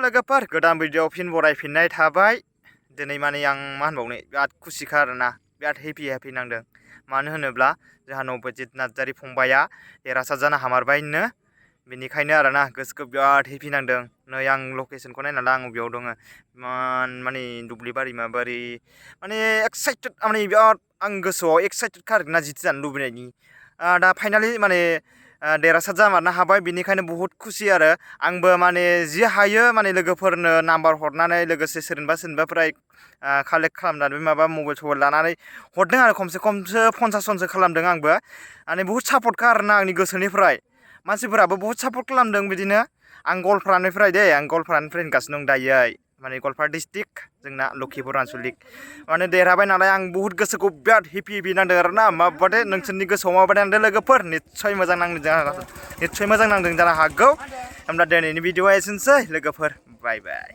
लोगोफोर गोदान भिडिअ फिन बरायफिननाय थाबाय दिनै माने आं मा होनबावनो बिराद खुसिखा आरोना बिराद हेपि नांदों मानो होनोब्ला जोंहा नबजित नार्जारी फंबाया देरहासार जानो हामारबायनो बेनिखायनो आरोना गोसोखौ बिराद हेपि नांदों नै आं लकेसनखौ नायनानै आं बेयाव दङ माने दुब्लिबारि माबारि माने एक्साइटेड माने बिराद आं गोसोआव एक्साइटेडखा आरोना जित जानो लुबैनायनि दा फाइनालि माने देरहासार जामारनो हाबाय बेनिखायनो बहुत खुसि आरो आंबो माने जि हायो माने लोगोफोरनो नाम्बार हरनानै लोगोसे सोरनिबाफ्राय कालेक्ट खालामनानै माबा मबाइल सबाइल लानानै हरदों आरो खमसे 50 जनसो खालामदों आंबो माने बहुत सापर्टखा आरोना आंनि गोसोनिफ्राय मानसिफोराबो बहुत सापर्ट खालामदों बिदिनो आं गवालपारानिफ्राय होनगासिनो दं दायो माने गवालपारा डिस्ट्रिक्ट जोंना लखिमपुर आनसलिक माने देरहाबाय नालाय आं बहुत गोसोखौ बिराद हेपि नांदों आरोना माबादे नोंसोरनि गोसोआव माबादे नांदों लोगोफोर निस्सय मोजां नांदों जानो हागौ होमब्ला दिनैनि भिडिअआ एसेनोसै लोगोफोर बाय बाय।